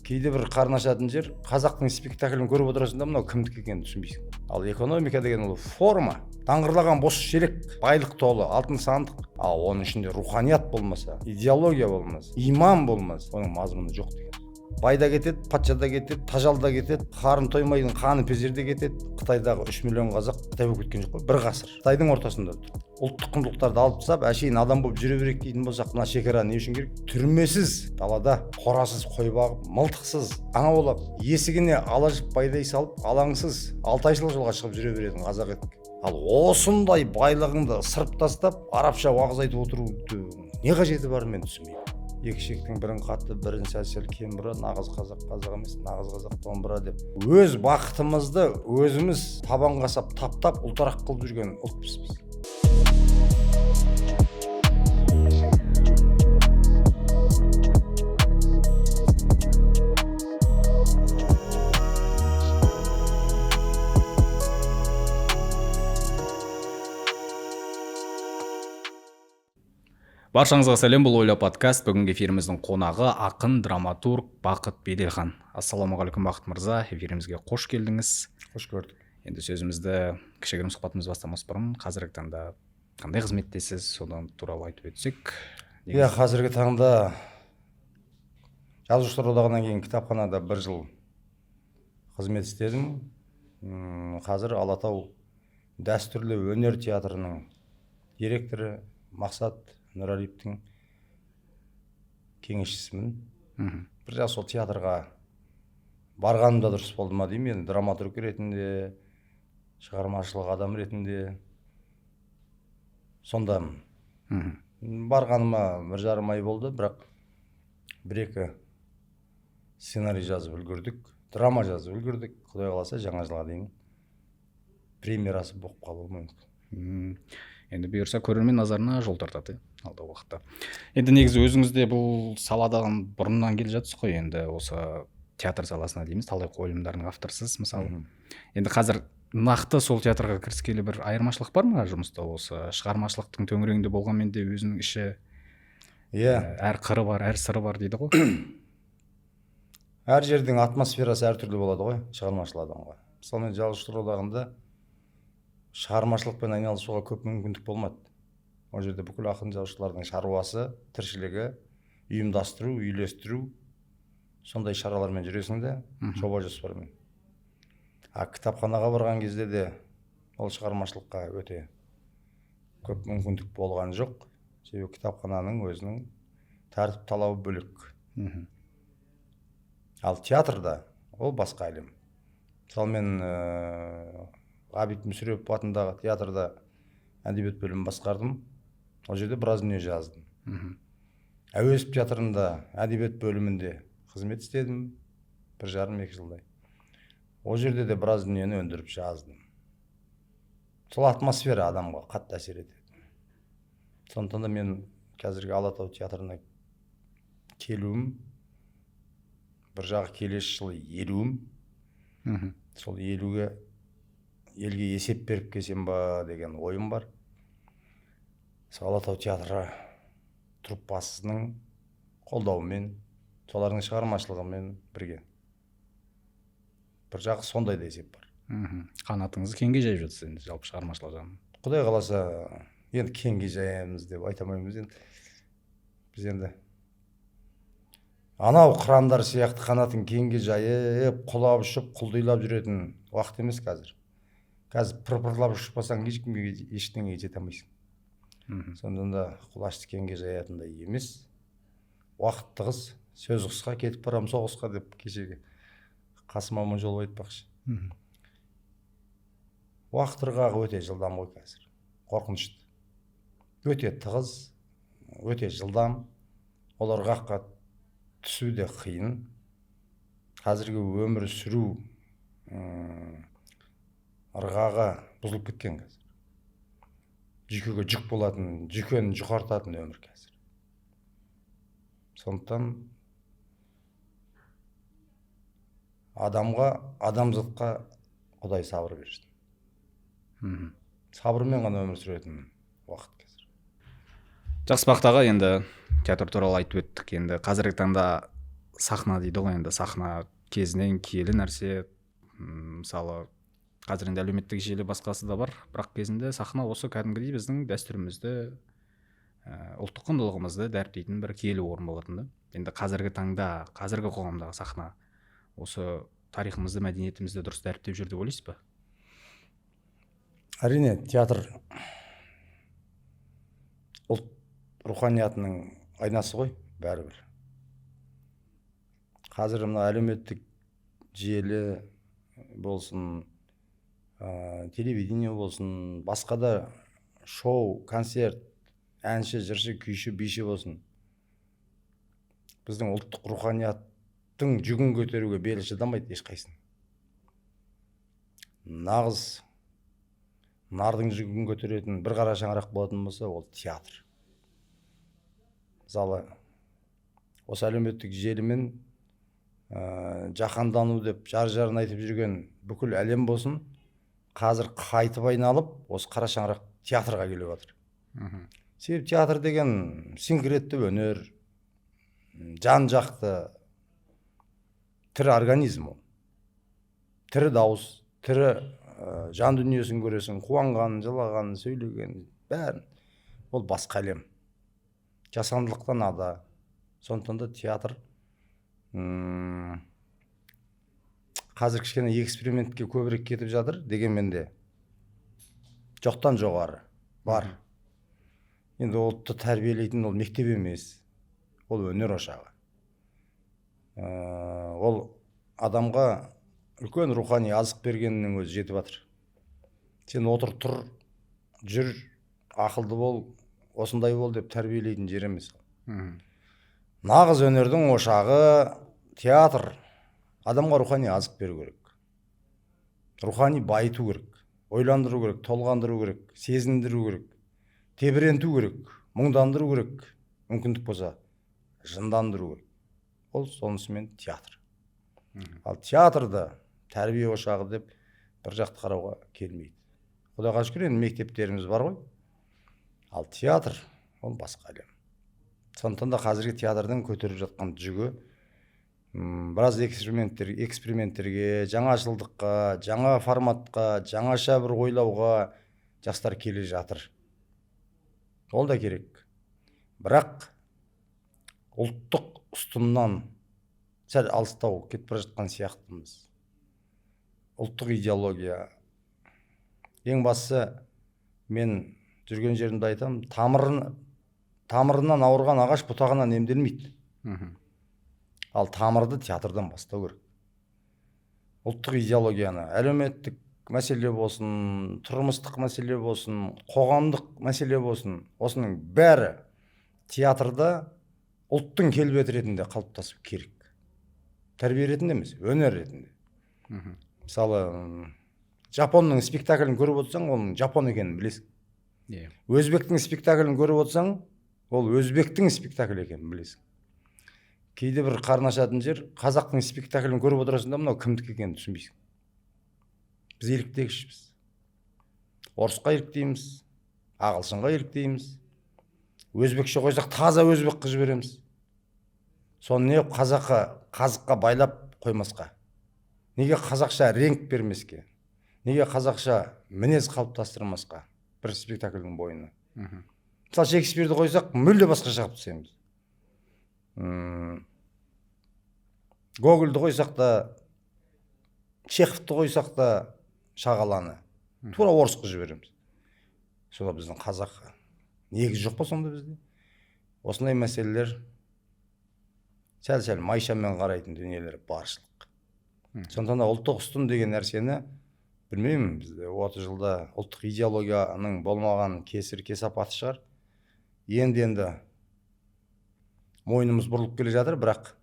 Кейде бір қарын ашатын жер, қазақтың спектаклін көріп отырасың да, мынау кімдікі екенін түсінбейсің. Ал экономика деген ол форма, даңғырлаған бос шелек, байлық толы алтын сандық. Ал оның ішінде руханият болмаса, идеология болмаса, иман болмаса, оның мазмұны жоқ деген. Бай да кетеді, патша да кетеді, тажал да кетеді, қарын тоймайтын қаны пезер де кетеді. Қытайдағы 3 миллион қазақ қытай болып кеткен жоқ қой, бір ғасыр Қытайдың ортасында тұр. Ұлттық құндылықтарды алып тастап, әшейін адам болып жүре берейік дейтін болсақ, мына шекара не үшін керек? Түрмесіз далада қорасыз қой бағып, мылтықсыз аң аулап, есігіне ала жіп байлай салып, алаңсыз 6 ай жолға шығып жүре беретін қазақ едік. Ал осындай байлығыңды ысырып тастап, арабша уағыз айтып отырудың не қажеті бар, мен түсінбеймін. Екі шектің бірін қатты, бірін сәл сәл кем бұра, нағыз қазақ қазақ емес, нағыз қазақ домбыра деп өз бақытымызды өзіміз табанға сап, таптап, ұлтарақ қылып жүрген ұлтпыз біз. Баршаңызға сәлем, бұл Ойла подкаст. Бүгінгі эфиріміздің қонағы ақын, драматург Бақыт Беделхан. Ассалаумағалейкум, Бақыт мырза, эфирімізге қош келдіңіз. Қош көрдік. Енді сөзімізді, кішігірім сұхбатымызды бастамас бұрын, қазіргі таңда қандай қызметтесіз, содан туралы айтып өтсек. Иә, қазіргі таңда Жазушылар одағынан кейін кітапханада бір жыл қызмет істедім. Қазір Алатау дәстүрлі өнер театрының директоры, Мақсат Нұралиевтің кеңесшісімін. Бір жағы сол театрға барғаным да дұрыс болды ма деймін енді, драматург ретінде, шығармашылық адам ретінде сондамын. Барғаныма 1,5 ай болды, бірақ бір екі сценарий жазып үлгердік, драма жазып үлгердік. Құдай қаласа, жаңа жылға дейін премьерасы болып қалуы мүмкін. Енді бұйырса, көрермен назарына жол тартады, иә, алдағы уақытта. Енді негізі өзіңіз де бұл саладан бұрыннан келе жатсыз ғой, енді осы театр саласына дейміз, талай қойылымдардың авторсыз мысалы. Енді қазір нақты сол театрға кіріскелі бір айырмашылық бар ма жұмыста? Осы шығармашылықтың төңірегінде болғанмен де өзінің іші Иә. Әр қыры бар, әр сыры бар дейді ғой. Әр жердің атмосферасы әртүрлі болады ғой шығармашыл адамға. Мысалы, мен Жазушылар одағында шығармашылықпен айналысуға көп мүмкіндік болмады. Ол жерде бүкіл ақын жазушылардың шаруасы, тіршілігі, ұйымдастыру, үйлестіру, сондай шаралармен жүресің де, жоба жоспармен. А кітапханаға барған кезде де ол шығармашылыққа өте көп мүмкіндік болған жоқ, себебі кітапхананың өзінің тәртіп талабы бөлек. Ал театрда ол басқа әлем. Мысалы, мен Ғабит Мүсірепов атындағы театрда әдебиет бөлімін басқардым, ол жерде біраз дүние жаздым. Әуезов театрында әдебиет бөлімінде қызмет істедім 1,5-2 жылдай, ол жерде де біраз дүниені өндіріп жаздым. Сол атмосфера адамға қатты әсер етеді. Сондықтан да мен қазіргі Алатау театрына келуім, бір жағы келесі жылы 50-ім. Сол 50-ге елге есеп беріп келсем ба деген ойым бар. Сол Алатау театры труппасының қолдауымен, солардың шығармашылығымен бірге. Бір жағы сондай да есеп бар. Қанатыңызды кеңге жайып жатсыз енді жалпы шығармашылық жағынан. Құдай қаласа, енді кеңге жаямыз деп айта алмаймыз енді. Біз енді анау қырандар сияқты қанатын кеңге жайып, құлап ұшып, құлдилап жүретін уақыт емес қазір. Қазір пыр-пырлап ұшпасаң, ешкімге, ештеңеге жете алмайсың. Сондықтан да құлашты кеңге жаятындай емес. Уақыт тығыз, сөз қысқа, кетіп барамын соғысқа деп кешегі Қасым Аманжолов айтпақшы. Уақыт ырғағы өте жылдам ғой қазір. Қорқынышты. Өте тығыз, өте жылдам. Ол ырғаққа түсу де қиын. Қазіргі өмір сүру ырғағы бұзылып кеткен қазір. Жүйкеге жүк болатын, жүйкені жұқартатын өмір қазір. Сондықтан адамға, адамзатқа Құдай сабыр берсін. Сабырмен ғана өмір сүретін уақыт қазір. Жақсы, Бақыт аға, енді театр туралы айтып өттік. Енді қазіргі таңда Сахна дейді ғой енді, сахна кезінен киелі нәрсе. Мысалы, қазір енді әлеуметтік желі басқасы да бар, бірақ кезінде сахна осы кәдімгідей біздің дәстүрімізді, ұлттық құндылығымызды дәріптейтін бір киелі орын болатын да. Енді қазіргі таңда, қазіргі қоғамдағы сахна осы тарихымызды, мәдениетімізді дұрыс дәріптеп жүр деп ойлайсыз ба? Әрине, театр ұлт руханиятының айнасы ғой бәрібір. Қазір мына әлеуметтік желі болсын, телевидение болсын, басқа да шоу, концерт, әнші, жыршы, күйші, биші болсын, біздің ұлттық руханияттың жүгін көтеруге белі шыдамайды ешқайсының. Нағыз нардың жүгін көтеретін бір қара шаңырақ болатын болса, ол театр. Мысалы, осы әлеуметтік желімен жаһандану деп жар-жарын айтып жүрген бүкіл әлем болсын, қазір қайтып айналып осы қара шаңырақ театрға келіп жатыр. Себебі театр деген синкретті өнер, жан жақты тірі организм ол. Тірі дауыс, тірі жан дүниесін көресің, қуанғанын, жылағанын, сөйлегенін, бәрін. Ол басқа әлем. Жасандылықтан ада. Сондықтан да театр қазір кішкене экспериментке көбірек кетіп жатыр, дегенмен де жоқтан жоғары бар. Енді ұлтты тәрбиелейтін ол мектеп емес, ол өнер ошағы. Ол адамға үлкен рухани азық бергеннің өзі жетіп жатыр. Сен отыр, тұр, жүр, ақылды бол, осындай бол деп тәрбиелейтін жер емес. Нағыз өнердің ошағы театр. Адамға рухани азық беру керек, рухани байыту керек, ойландыру керек, толғандыру керек, сезіндіру керек, тебіренту керек, мұңдандыру керек, мүмкіндік болса жындандыру керек. Ол сонысымен театр. Ал театрда тәрбие ошағы деп бір жақты қарауға келмейді. Құдайға шүкір, енді мектептеріміз бар ғой. Ал театр ол басқа әлем. Сондықтан да қазіргі театрдың көтеріп жатқан жүгі біраз эксперименттерге, жаңашылдыққа, жаңа форматқа, жаңаша бір ойлауға жастар келе жатыр. Ол да керек. Бірақ ұлттық ұстыннан сәл алыстау кетіп бара жатқан сияқтымыз. Ұлттық идеология. Ең бастысы, мен жүрген жерімде айтамын, тамырынан ауырған ағаш бұтағынан емделмейді. Ал тамырды театрдан бастау керек. Ұлттық идеологияны, әлеуметтік мәселе болсын, тұрмыстық мәселе болсын, қоғамдық мәселе болсын, осының бәрі театрда ұлттың келбеті ретінде қалыптасу керек. Тәрбие ретінде емес, өнер ретінде. Мысалы, жапонның спектаклін көріп отырсаң, оның жапон екенін білесің. Өзбектің спектаклін көріп отырсаң, ол өзбектің спектаклі екенін білесің. Кейде бір қарын ашатын жер, қазақтың спектаклін көріп отырасың да, мынау кімдікі екенін түсінбейсің. Біз еліктегішпіз. Орысқа еліктейміз, ағылшынға еліктейміз. Өзбекше қойсақ, таза өзбек қылып жібереміз. Соны не қазаққа, қазыққа байлап қоймасқа? Неге қазақша реңк бермеске? Неге қазақша мінез қалыптастырмасқа бір спектакльдің бойына? Мысалы, Шекспирді қойсақ, мүлде басқаша қылып тастаймыз. Гогольді қойсақ та, Чеховты қойсақ та, Шағаланы тура орыс қылып жібереміз. Сонда біздің қазақ негіз жоқ па сонда бізде? Осындай мәселелер сәл-сәл майшамен қарайтын дүниелер баршылық. Сондықтан да ұлттық ұстын деген нәрсені білмеймін, бізде 30 жылда ұлттық идеологияның болмаған кесір кесапаты шығар. Енді мойнымыз бұрылып келе жатыр, бірақ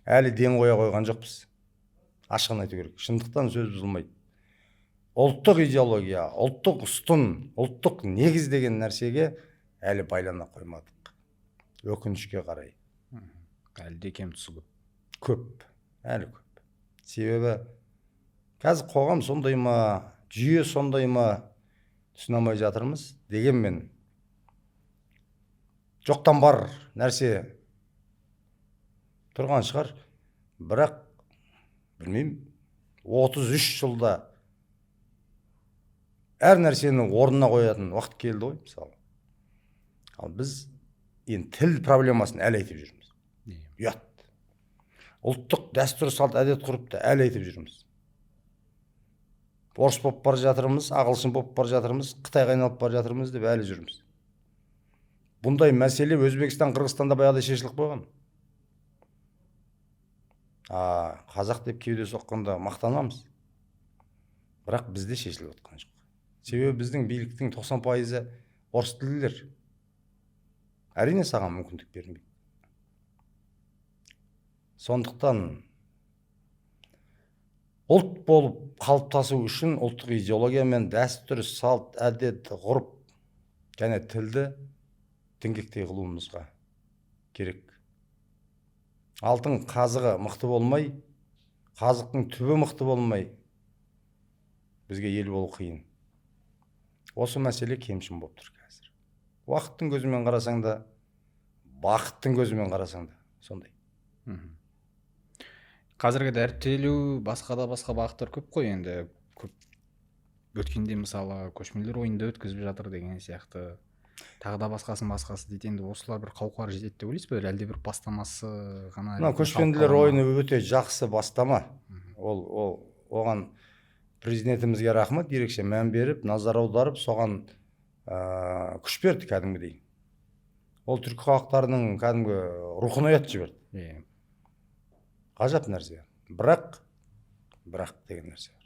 әлі ден қоя қойған жоқпыз. Ашығын айту керек, шындықтан сөз бұзылмайды. Ұлттық идеология, ұлттық ұстын, ұлттық негіз деген нәрсеге әлі байлана қоймадық. Өкінішке қарай. Әлі де кем тұсы көп. Көп, әлі көп. Себебі қазір қоғам сондай ма, жүйе сондай ма, түсіне алмай жатырмыз. Дегенмен жоқтан бар нәрсе Тұрған шығар, бірақ білмеймін, 33 жылда әр нәрсені орнына қоятын уақыт келді ғой мысалы. Ал біз енді тіл проблемасын әлі айтып жүрміз. Ұят. Ұлттық дәстүр, салт, әдет ғұрыпты әлі айтып жүрміз. Орыс болып бара жатырмыз, ағылшын болып бара жатырмыз, қытайға айналып бара жатырмыз деп әлі жүрміз. Бұндай мәселе Өзбекстан, Қырғызстанда баяғыда шешіліп қойған. Қазақ деп кеуде соққанда мақтанамыз. Бірақ бізде шешіліп отқан жоқ. Себебі біздің биліктің 90% орыс тілділер. Әрине саған мүмкіндік бермейді. Сондықтан ұлт болып қалыптасу үшін ұлттық идеология мен дәстүр, салт, әдет, ғұрып және тілді діңгектей қылуымызға керек. Алтын қазығы мықты болмай, қазықтың түбі мықты болмай, бізге ел болу қиын. Осы мәселе кемшін болып тұр қазір. Уақыттың көзімен қарасаң да, бақыттың көзімен қарасаң да сондай. Қазіргі дәріптелу басқа да басқа бағыттар көп қой енді. Көп өткенде мысалы көшпенділер ойынды өткізіп жатыр деген сияқты. Тағы да басқасын басқасы дейді. Енді осылар бір қауқар жетеді деп ойлайсыз ба? Әлде бір бастамасы ғана? Мына көшпенділер ойыны өте жақсы бастама. Ол оған президентімізге рахмет, ерекше мән беріп, назар аударып, соған күш берді кәдімгідей. Ол түркі халықтарының кәдімгі рухын оятып жіберді. Ғажап нәрсе. Бірақ деген нәрсе бар.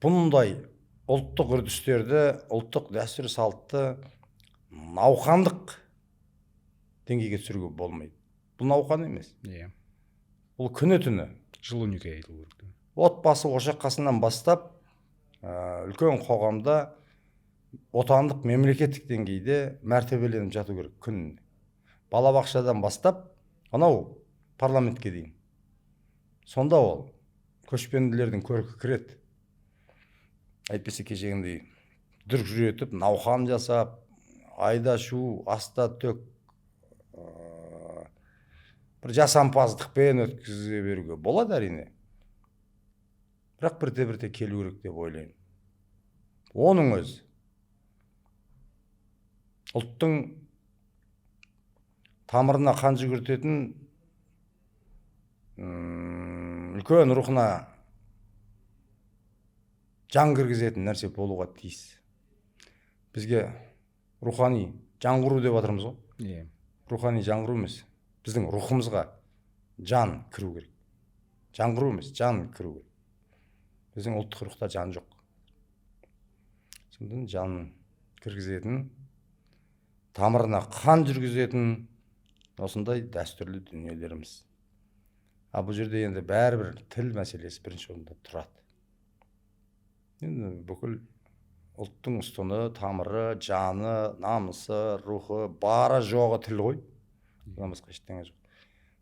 Бұндай ұлттық үрдістерді, ұлттық дәстүр салтты науқандық деңгейге түсіруге болмайды. Бұл науқан емес. Бұл күні түні. Жыл 12 айтылу керек. Отбасы ошақ қасынан бастап, үлкен қоғамда отандық мемлекеттік деңгейде мәртебеленіп жату керек күніне. Балабақшадан бастап, анау парламентке дейін. Сонда ол көшпенділердің көркі кіреді. Әйтпесе кешегіндей дүрк жүретіп, науқан жасап, айда шу, аста төк, бір жасампаздықпен өткізе беруге болады әрине. Бірақ бірте-бірте келу керек деп ойлаймын. Оның өзі ұлттың тамырына қан жүгіртетін, үлкен рухына жан кіргізетін нәрсе болуға тиіс. Бізге рухани жаңғыру деп жатырмыз ғой. Рухани жаңғыру емес, біздің рухымызға жан кіру керек. Жаңғыру емес, жан кіру керек. Біздің ұлттық рухта жан жоқ. Сондықтан жан кіргізетін, тамырына қан жүргізетін осындай дәстүрлі дүниелеріміз. А бұл жерде енді бәрібір тіл мәселесі бірінші орында тұрады. Енді бүкіл ұлттың ұстыны, тамыры, жаны, намысы, рухы, бары жоғы тіл ғой. Бұдан басқа ештеңе жоқ.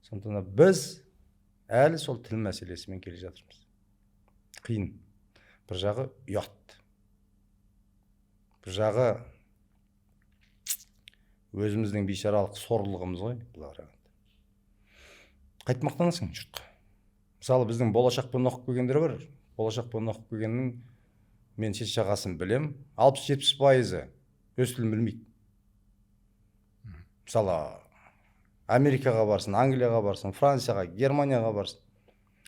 Сондықтан біз әлі сол тіл мәселесімен келе жатырмыз. Қиын. Бір жағы ұят. Бір жағы өзіміздің бейшаралық сорлылығымыз ғой. Қайтып мақтанасың жұртқа. Мысалы біздің болашақпен оқып келгендер бар. Болашақпен оқып келгеннің мен шет жағасын білем, 60-70% өз тілін білмейді. Мысалы Америкаға барсын, Англияға барсын, Францияға, Германияға барсын.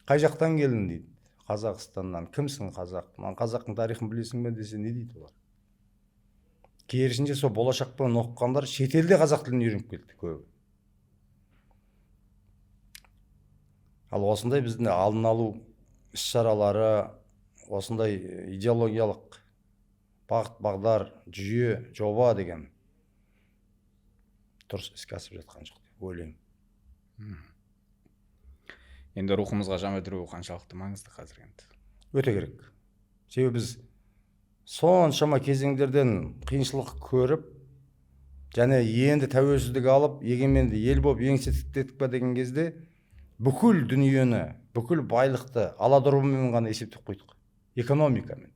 Қай жақтан келдің дейді. Қазақстаннан. Кімсің қазақ? Мына қазақтың тарихын білесің бе десе не дейді олар? Керісінше сол болашақпен оқығандар шетелде қазақ тілін үйреніп келді көбі. Ал осындай біздің алдын алу іс-шаралары, осындай идеологиялық бағыт бағдар, жүйе, жоба деген дұрыс іске асып жатқан жоқ деп ойлаймын. Енді рухымызға жан бітіру қаншалықты маңызды қазір енді? Өте керек. Себебі біз соншама кезеңдерден қиыншылық көріп, және енді тәуелсіздік алып, егеменді ел болып еңсе тіктедік па деген кезде бүкіл дүниені, бүкіл байлықты аладырбымен ғана есептеп қойдық. Экономикамен.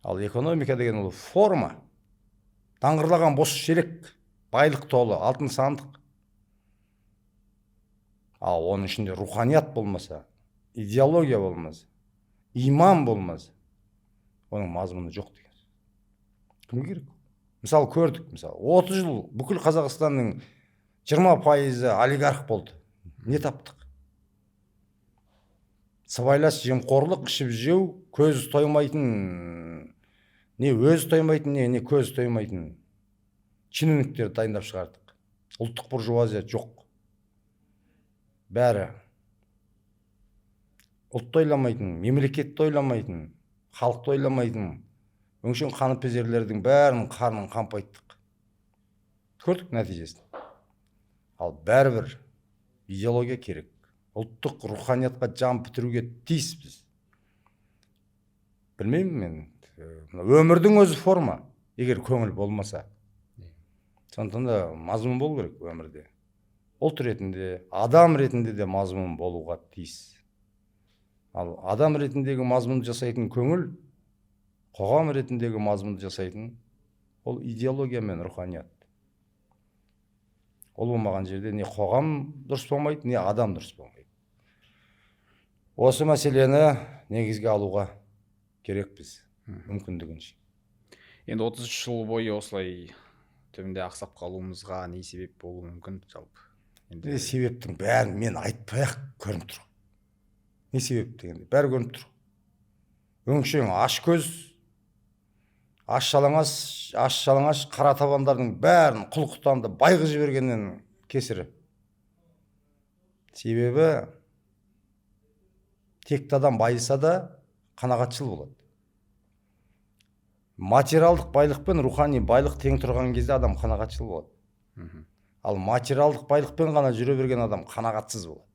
Ал экономика деген ол форма. Даңғырлаған бос шелек, байлық толы, алтын сандық. Ал оның ішінде руханият болмаса, идеология болмаса, иман болмаса, оның мазмұны жоқ деген сөз. Кімге керек? Мысалы көрдік, мысалы 30 жыл бүкіл Қазақстанның 20% олигарх болды. Не таптық? Сыбайлас жемқорлық, ішіп жеу, көз тоймайтын, не өзі тоймайтын, не көз тоймайтын чиновниктерді дайындап шығардық. Ұлттық буржуазия жоқ. Бәрі ұлтты ойламайтын, мемлекетті ойламайтын, халықты ойламайтын өңшең қаныпезерлердің бәрін қарнын қампайттық. Көрдік нәтижесін. Ал бәрібір идеология керек. Ұлттық руханиятқа жан бітіруге тиіспіз. Білмеймін мен, өмірдің өзі форма, егер көңіл болмаса. Сондықтан да мазмұн болу керек өмірде. Ұлт ретінде, адам ретінде де мазмұн болуға тиіс. Ал адам ретіндегі мазмұнды жасайтын көңіл, қоғам ретіндегі мазмұнды жасайтын ол идеология мен руханият. Ол болмаған жерде не қоғам дұрыс болмайды, не адам дұрыс болмайды. Осы мәселені негізге алуға керекпіз, мүмкіндігінше. Енді 33 жыл бойы осылай төменде ақсап қалуымызға не себеп болуы мүмкін жалпы? Енді себептің бәрін мен айтпай-ақ көрініп тұр. Не себеп дегенде бәрі көрініп тұр. Өңшең аш көз, аш жалаңаш қара табандардың бәрін құл құтанды байғы жібергеннен кесірі. Себебі текті адам байыса да қанағатшыл болады. Материалдық байлық пен рухани байлық тең тұрған кезде адам қанағатшыл болады. Ал материалдық байлықпен ғана жүре берген адам қанағатсыз болады.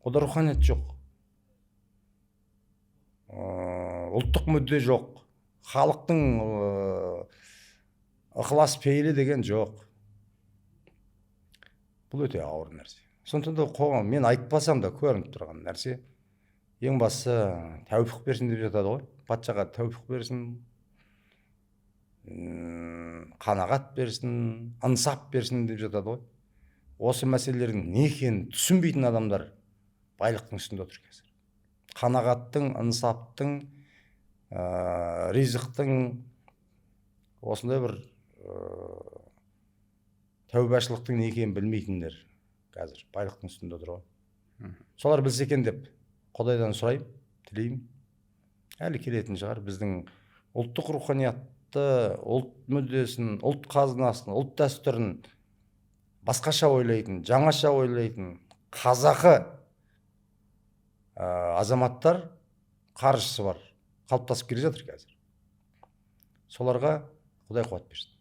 Ода руханият жоқ. Ұлттық мүдде жоқ. Халықтың ықылас пейілі деген жоқ. Бұл өте ауыр нәрсе. Сондықтан да қоғам, мен айтпасам да көрініп тұрған нәрсе. Ең бастысы тәуфиқ берсін деп жатады ғой. Патшаға тәуфиқ берсін, қанағат берсін, ынсап берсін деп жатады ғой. Осы мәселелердің не екенін түсінбейтін адамдар байлықтың үстінде отыр қазір. Қанағаттың, ынсаптың, ризықтың осындай бір тәубашылықтың не екенін білмейтіндер қазір байлықтың үстінде отыр ғой. Солар білсе екен деп Құдайдан сұраймын, тілеймін. Әлі келетін шығар. Біздің ұлттық руханиятты, ұлт мүддесін, ұлт қазынасын, ұлт дәстүрін басқаша ойлайтын, жаңаша ойлайтын қазақы азаматтар қаржысы бар, қалыптасып келе жатыр қазір. Соларға Құдай қуат берсін.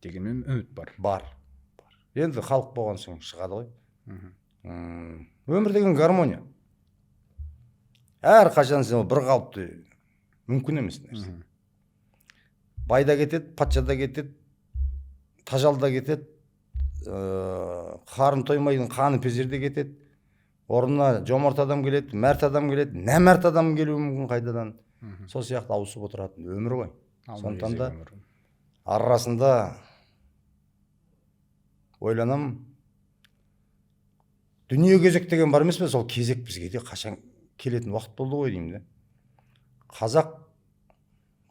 Дегенмен үміт бар. Бар. Енді халық болған соң шығады ғой. Өмір деген гармония. Әрқашан сен бір қалыпты мүмкін емес нәрсе. Бай да кетеді, патша да кетеді, тажал да кетеді, қарын тоймайтын қаныпезер де кетеді. Орнына жомарт адам келеді, мәрт адам келеді, нәмәрт адам келуі мүмкін қайтадан. Сол сияқты ауысып отыратын өмір ғой. Сондықтан да арасында ойланам, дүние кезек деген бар емес пе, сол кезек бізге де қашан келетін уақыт болды ғой деймін де. Қазақ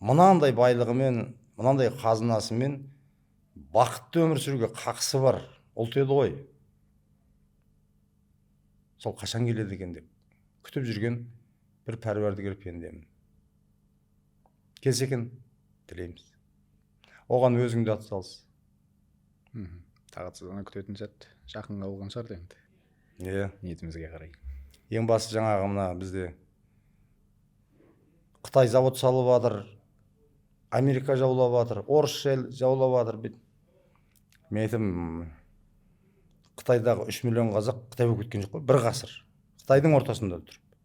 мынандай байлығымен, мынандай қазынасымен бақытты өмір сүруге қақысы бар ұлт еді ғой. Сол қашан келеді екен деп күтіп жүрген бір пәруәрдігер пендемін. Келсе екен тілейміз. Оған өзің де атсалыс. Тағатсыздана күтетін сәт жақын қалған шығар енді. Иә. Ниетімізге қарай. Ең басы жаңағы мына бізде Қытай завод салып жатыр, Америка жаулап жатыр, орыс жаулап жатыр. Мен айтамын, Қытайдағы 3 миллион қазақ Қытай болып кеткен жоқ қой, бір ғасыр. Қытайдың ортасында тұрып.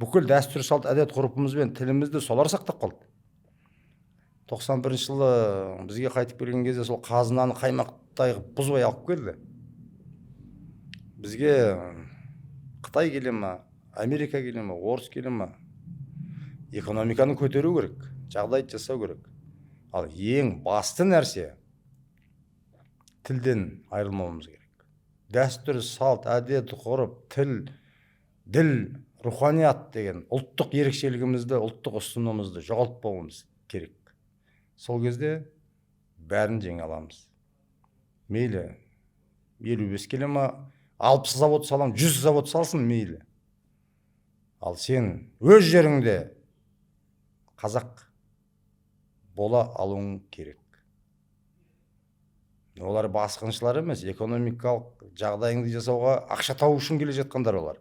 Бүкіл дәстүр, салт, әдет, ғұрпымыз бен тілімізді солар сақтап қалды. 91 жылы бізге қайтып келген кезде сол қазынаны қаймақтай қылып бұзбай алып келді. Бізге Қытай келе ма, Америка келе ма, орыс келе ма, экономиканы көтеру керек, жағдайды жасау керек. Ал ең басты нәрсе тілден айырылмауымыз керек. Дәстүр, салт, әдет, ғұрып, тіл, діл, руханият деген ұлттық ерекшелігімізді, ұлттық ұстанымымызды жоғалтпауымыз керек. Сол кезде бәрін жеңе аламыз. Мейлі 55 келе ма, 60 завод салам, 100 завод салсын мейлі. Ал сен өз жеріңде қазақ бола алуың керек. Олар басқыншылар емес, экономикалық жағдайыңды жасауға ақша табу үшін келе жатқандар олар.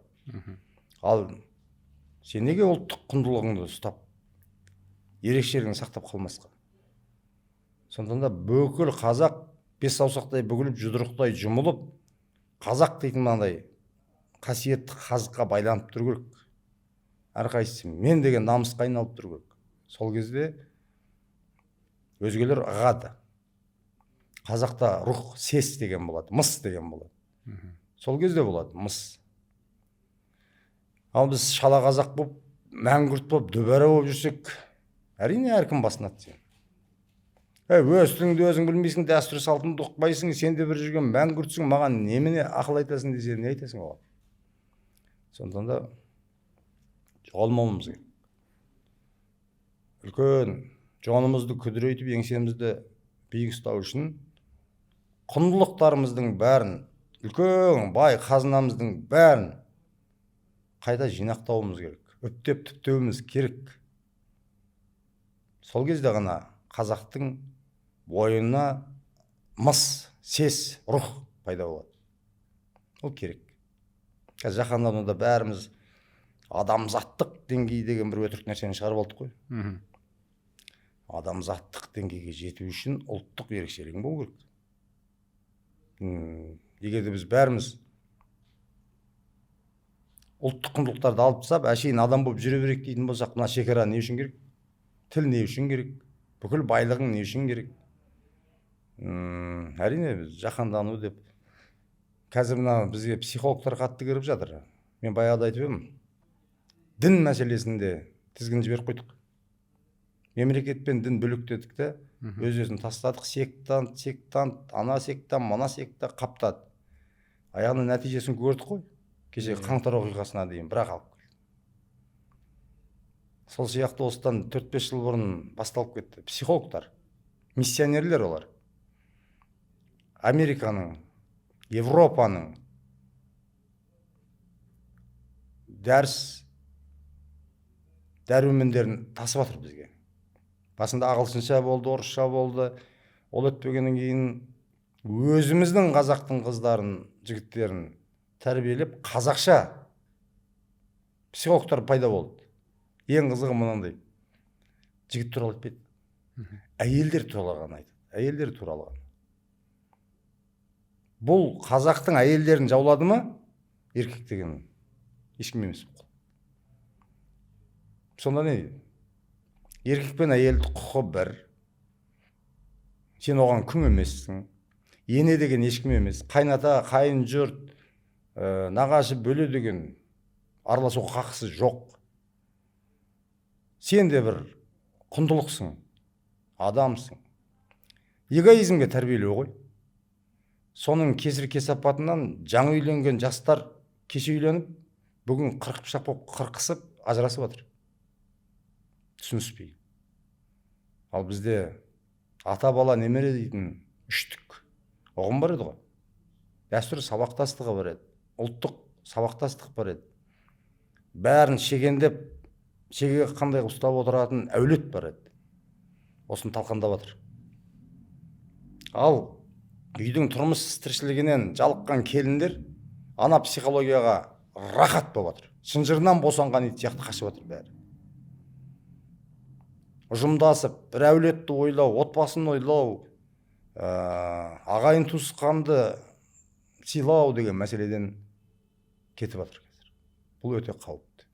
Ал сен неге ұлттық құндылығыңды ұстап, ерекшелігін сақтап қалмасқа? Сондықтан да бүкіл қазақ бес саусақтай бүгіліп, жұдырықтай жұмылып, қазақ дейтін мынандай қасиетті қазыққа байланып тұру керек. Әрқайсысы мен деген намысқа айналып тұру керек. Сол кезде өзгелер ығады. Қазақта рух, сес деген болады, мыс деген болады. Сол кезде болады мыс. Ал біз шала қазақ болып, мәңгүрт болып, дүбәрә болып жүрсек, әрине әркім басынады сені. Өз тіліңді өзің білмейсің, дәстүр салтыңды ұқпайсың, сен де бір жүрген мәңгүртсің, маған немене ақыл айтасың десе, не айтасың оған? Сондықтан да жоғалмауымыз керек. Үлкен жонымызды күдірейтіп, еңсемізді биік ұстау үшін құндылықтарымыздың бәрін, үлкен бай қазынамыздың бәрін қайта жинақтауымыз керек, үптеп түптеуіміз керек. Сол кезде ғана қазақтың бойына мыс, сес, рух пайда болады. Ол керек. Қазір жаһандануда бәріміз адамзаттық деңгей деген бір өтірік нәрсені шығарып алдық қой. Адамзаттық деңгейге жету үшін ұлттық ерекшелігің болу керек. Егер де біз бәріміз ұлттық құндылықтарды алып тастап, әшейін адам болып жүре берейік дейтін болсақ, мына шекара не үшін керек? Тіл не үшін керек? Бүкіл байлығың не үшін керек? Әрине біз жаһандану деп қазір мына бізге психологтар қатты кіріп жатыр. Мен баяғыда айтып едім, дін мәселесінде тізгін жіберіп қойдық. Мемлекет пен дін бөлектедік те, өз-өзін тастадық, сектант, сектант, ана секта, мына секта қаптады. Аяғының нәтижесін көрдік қой. Кеше қаңтар оқиғасына дейін бірақ алып келді. Сол сияқты осыдан 4-5 жыл бұрын басталып кетті. Психологтар, миссионерлер олар. Американың, Европаның дәріс дәрумендерін тасып жатыр бізге. Басында ағылшынша болды, орысша болды. Ол өтпегеннен кейін өзіміздің қазақтың қыздарын, жігіттерін тәрбиелеп, қазақша психологтар пайда болды. Ең қызығы мынандай. Жігіт туралы айтпайды. Әйелдер туралы ғана айтады. Әйелдер туралы ғана. Бұл қазақтың әйелдерін жаулады ма? Еркек деген ешкім емес. Сонда не дейді? Еркек пен әйелдің құқы бір. Сен оған күң емессің. Ене деген ешкім емес. Қайната, қайын жұрт, нағашы бөле деген араласуға хақысы жоқ. Сен де бір құндылықсың, адамсың. Эгоизмге тәрбиелеу ғой. Соның кесір кесапатынан жаңа үйленген жастар кеше үйленіп, бүгін қырық пышақ болып қырқысып ажырасып жатыр. Түсініспей. Ал бізде ата бала немере дейтін үштік ұғым бар еді ғой. Дәстүр сабақтастығы бар еді, ұлттық сабақтастық бар еді. Бәрін шегендеп, шеге қандай ұстап отыратын әулет бар еді. Осыны талқандап жатыр. Ал үйдің тұрмыс тіршілігінен жалыққан келіндер ана психологияға рахат болып жатыр. Шынжырынан босанған ит сияқты қашып жатыр бәрі. Ұжымдасып, бір әулетті ойлау, отбасын ойлау, ағайын туысқанды сыйлау деген мәселеден кетіп жатыр қазір. Бұл өте қауіпті.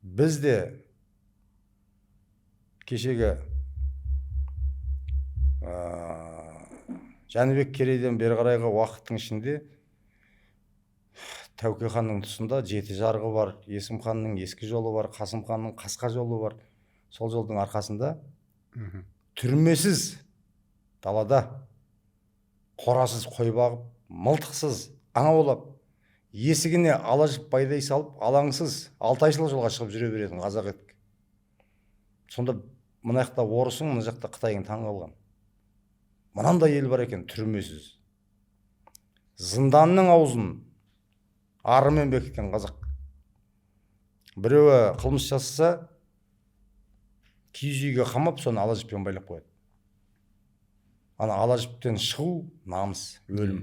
Біз де кешегі Жәнібек Керейден бері қарайғы уақыттың ішінде Тәуке ханның тұсында жеті жарғы бар, Есім ханның ескі жолы бар, Қасым ханның қасқа жолы бар. Сол жолдың арқасында түрмесіз далада қорасыз қой бағып, мылтықсыз аң аулап, есігіне ала жіп байлай салып, алаңсыз 6 ай жолға шығып жүре беретін қазақ едік. Сонда мына жақта орысың, мына жақта қытайың таң қалған. Мынандай ел бар екен, түрмесіз. Зынданның аузын арымен бекіткен қазақ. Біреуі қылмыс жасаса, киіз үйге қамап, соны ала жіппен байлап қояды. Ана ала жіптен шығу намыс, өлім.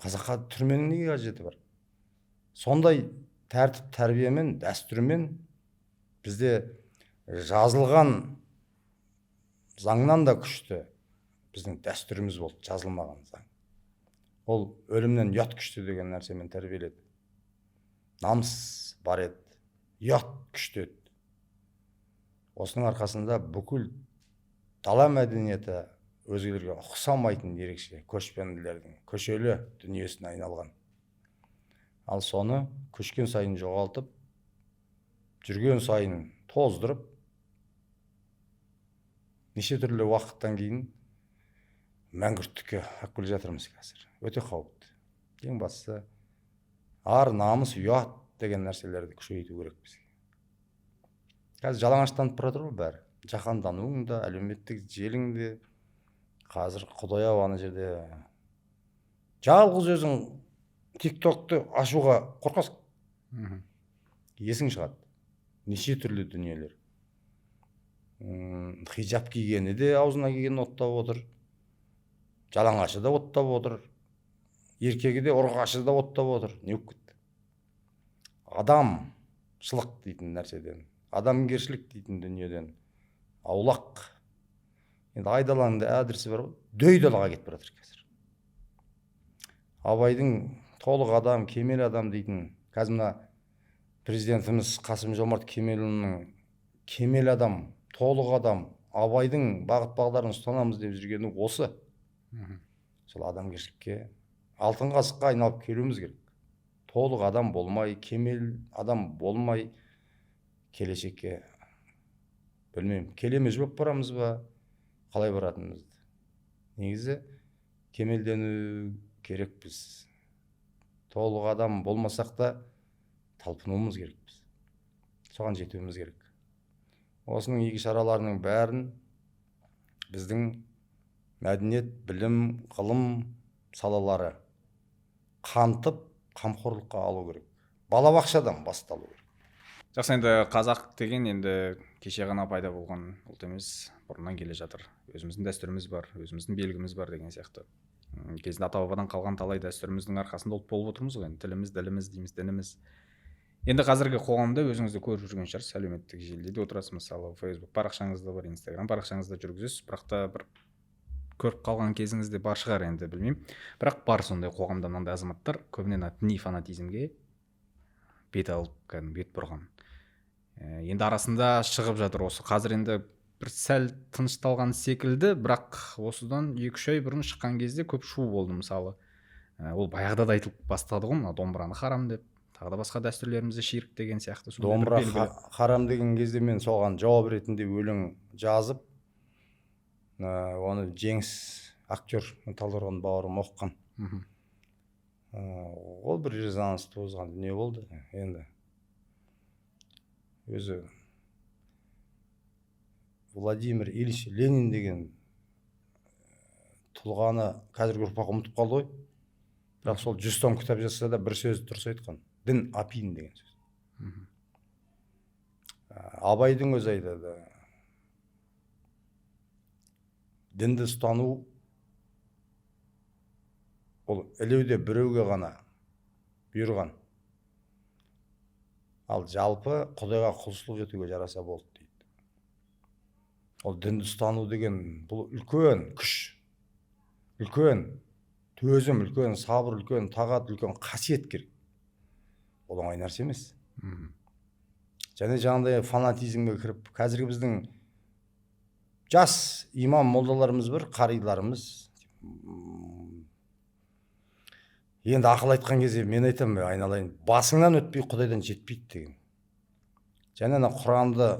Қазаққа түрменің неге қажеті бар? Сондай тәртіп, тәрбиемен, дәстүрмен бізде жазылған заңнан да күшті біздің дәстүріміз болды, жазылмаған заң. Ол өлімнен ұят күшті деген нәрсемен тәрбиеледі. Намыс бар еді, ұят күшті еді. Осының арқасында бүкіл дала мәдениеті өзгелерге ұқсамайтын ерекше көшпенділердің көшелі дүниесіне айналған. Ал соны көшкен сайын жоғалтып, жүрген сайын тоздырып, неше түрлі уақыттан кейін мәңгүрттікке алып келе жатырмыз қазір. Өте қауіпті. Ең бастысы ар, намыс, ұят деген нәрселерді күшейту керек бізге. Қазір жалаңаштанып бара жатыр ғой бәрі. Жаһандануың да, әлеуметтік желің де. Қазір құдай ау, ана жерде жалғыз өзің TikTokты ашуға қорқасың. Есің шығады. Неше түрлі дүниелер. Хижап кигені де аузына кигенін оттап отыр. Жалаңашы да оттап отыр. Еркегі де ұрғашы да оттап отыр. Не болып кетті? Адамшылық дейтін нәрседен, адамгершілік дейтін дүниеден аулақ. Енді айдаланың да әдірсі бар ғой, дөй далаға кетіп бара жатыр қазір. Абайдың толық адам, кемел адам дейтін, қазір мына президентіміз Қасым-Жомарт Кемелұлының кемел адам, толық адам, Абайдың бағыт бағдарын ұстанамыз деп жүргені осы. Сол адамгершілікке, алтын қасыққа айналып келуіміз керек. Толық адам болмай, кемел адам болмай, келешекке білмеймін, келемеж болып барамыз ба, қалай баратынымызды. Негізі кемелдену керекпіз. Толық адам болмасақ та талпынуымыз керекпіз. Соған жетуіміз керек. Осының игі шараларының бәрін біздің мәдениет, білім, ғылым салалары қамтып, қамқорлыққа алу керек. Балабақшадан басталу керек. Жақсы, енді қазақ деген енді кеше ғана пайда болған ұлт емес, бұрыннан келе жатыр. Өзіміздің дәстүріміз бар, өзіміздің белгіміз бар деген сияқты. Кезінде ата-бабадан қалған талай дәстүріміздің арқасында ұлт болып отырмыз ғой. Енді тіліміз, діліміз дейміз, дініміз. Енді қазіргі қоғамда өзіңіз де көріп жүрген шығарсыз, әлеуметтік желіде де отырасыз, мысалы, Facebook парақшаңызда бар, Instagram парақшаңызда жүргізесіз, бірақ та бір көріп қалған кезіңіз де бар шығар енді, білмеймін. Бірақ бар сондай қоғамда мынандай азаматтар көбіне діни фанатизмге бет алып, кәдімгі бет бұрған. Енді арасында шығып жатыр осы. Қазір енді бір сәл тынышталған секілді, бірақ осыдан 2-3 ай бұрын шыққан кезде көп шу болды мысалы. Ол баяғыда да айтылып бастады ғой, мына домбыраны харам деп, тағы да басқа дәстүрлерімізді ширк деген сияқты. Домбыра харам деген кезде мен соған жауап ретінде өлең жазып, оны Жеңіс актер Талдықорған бауырым оқыған. Ол бір резонанс туғызған дүние болды. Енді өзі Владимир Ильич Ленин деген тұлғаны қазіргі ұрпақ ұмытып қалды ғой. Бірақ сол 100 том кітап жазса да бір сөзді дұрыс айтқан. Дін апин деген сөз. Абайдың өзі айтады. Дінді ұстану ол ілеуде біреуге ғана бұйырған. Ал жалпы Құдайға құлшылық етуге жараса болды дейді. Ол дінді ұстану деген бұл үлкен күш, үлкен төзім, үлкен сабыр, үлкен тағат, үлкен қасиет керек. Ол оңай нәрсе емес. Және жаңағыдай фанатизмге кіріп, қазіргі біздің жас имам молдаларымыз бар, қариларымыз. Енді ақыл айтқан кезде мен айтамын, айналайын, басыңнан өтпей Құдайдан жетпейді деген. Және ана Құранды,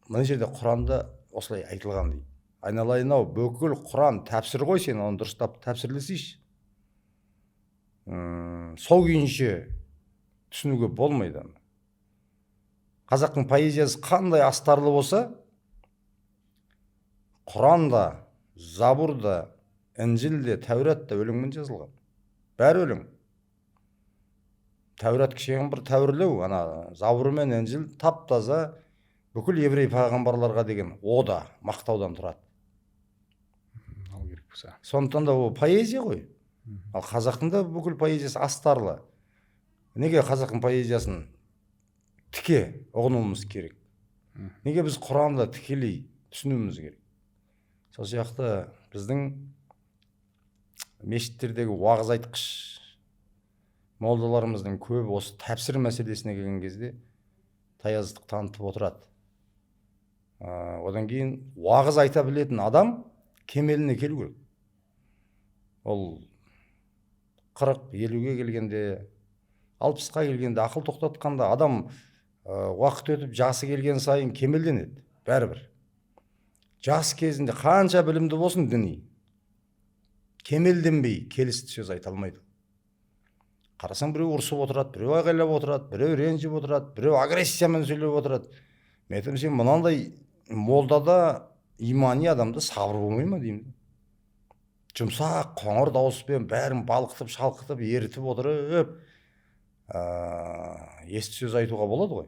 мына жерде Құранда осылай айтылған дейді. Айналайын-ау, бүкіл Құран тәпсір ғой, сен оны дұрыстап тәпсірлесейші. Сол күйінше түсінуге болмайды аны. Қазақтың поэзиясы қандай астарлы болса, Құран да, Забур да, Інжіл де, Тәурат та өлеңмен жазылған. Бәрі өлең. Тәурат кішігірім бір тәуірлеу, ана Забур мен Інжіл тап-таза бүкіл еврей пайғамбарларға деген ода, мақтаудан тұрады. Ал керек болса. Сондықтан да ол поэзия ғой. Ал қазақтың да бүкіл поэзиясы астарлы. Неге қазақтың поэзиясын тіке ұғынуымыз керек? Неге біз Құранды тікелей түсінуіміз керек? Сол сияқты біздің мешіттердегі уағыз айтқыш молдаларымыздың көбі осы тәпсір мәселесіне келген кезде таяздық танытып отырады. Одан кейін уағыз айта білетін адам кемеліне келу керек. Ол 40-50-ге келгенде, 60-қа келгенде, ақыл тоқтатқанда адам уақыт өтіп жасы келген сайын кемелденеді, бәрібір. Жас кезінде қанша білімді болсын діни, кемелденбей келісті сөз айта алмайды. Қарасаң біреу ұрсып отырады, біреу айғайлап отырады, біреу ренжіп отырады, біреу агрессиямен сөйлеп отырады. Мен айтамын, сен мынандай молдада имани адамда сабыр болмай ма деймін. Жұмсақ қоңыр дауыспен бәрін балқытып, шалқытып, ерітіп отырып, есті сөз айтуға болады ғой.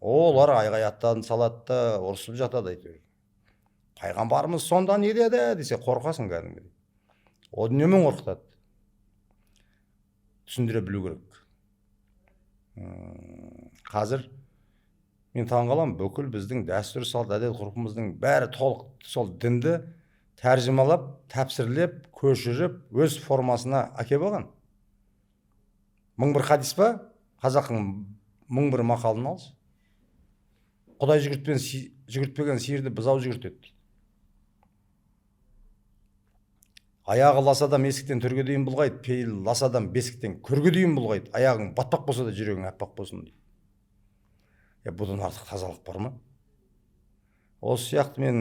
Олар айғай аттан салады да, ұрсып жатады әйтеуір. Пайғамбарымыз сонда не деді десе қорқасың кәдімгідей. О дүниемен қорқытады. Түсіндіре білу керек. Қазір мен таңғаламын, бүкіл біздің дәстүр, салт, әдет, ғұрпымыздың бәрі толық сол дінді тәржімалап, тәпсірлеп, көшіріп, өз формасына әкеп алған. 1001 хадис па? Қазақтың 1001 мақалын алшы. Құдай жүгіртпеген сиырды бұзау жүгіртеді дейді. Аяғы лас адам есіктен төрге дейін бұлғайды, пейіл лас адам бесіктен көрге дейін бұлғайды. Аяғың батпақ болса да жүрегің аппақ болсын дейді. Бұдан артық тазалық бар ма? Осы сияқты мен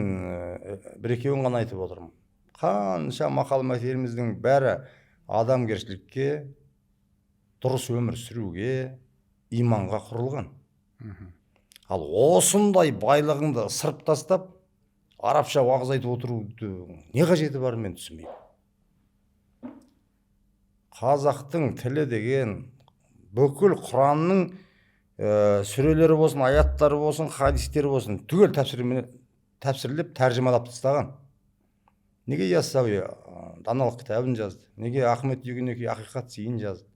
бір екеуін ғана айтып отырмын. Қанша мақал мәтеліміздің бәрі адамгершілікке, дұрыс өмір сүруге, иманға құрылған. Ал осындай байлығыңды ысырып тастап, арабша уағыз айтып отырудың не қажеті бар, мен түсінбеймін. Қазақтың тілі деген бүкіл Құранның сүрелері болсын, аяттары болсын, хадистері болсын, түгел тәпсірлеп, тәржімалап тастаған. Неге Яссауи даналық кітабын жазды? Неге Ахмет Йүгінеки ақиқат сыйын жазды?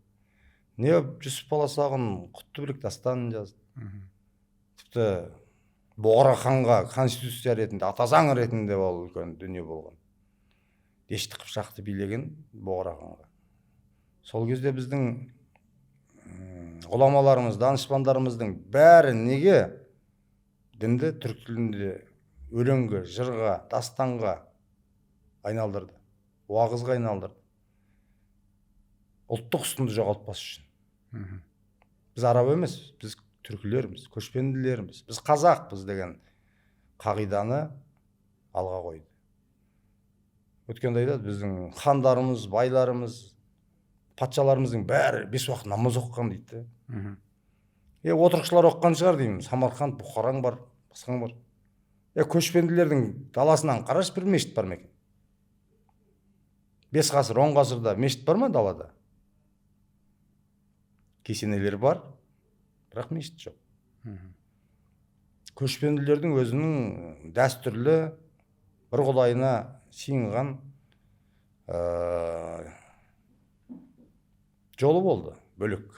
Не Жүсіп Баласағұн Құтты білік дастанын жазды? Тіпті Бұғара ханға конституция ретінде, ата заң ретінде ол үлкен дүние болған. Дешті Қыпшақты билеген Бұғара ханға. Сол кезде біздің ғұламаларымыз, данышпандарымыздың бәрі неге дінді түрік тілінде өлеңге, жырға, дастанға айналдырды, уағызға айналдырды? Ұлттық ұстынды жоғалтпас үшін. Біз араб емес, біз түркілерміз, көшпенділерміз, біз қазақпыз деген қағиданы алға қойды. Өткенде айтады, біздің хандарымыз, байларымыз, патшаларымыздың бәрі 5 уақыт намаз оқыған дейді. Отырықшылар оқыған шығар деймін. Самарқанд, Бұхараң бар, басқаң бар. Көшпенділердің даласынан қарашы, бір мешіт бар ма екен? 5 ғасыр, 10 ғасырда мешіт бар ма далада? Кесенелер бар, бірақ мешіт жоқ. Көшпенділердің өзінің дәстүрлі бір құдайына сиынған жолы болды, бөлек.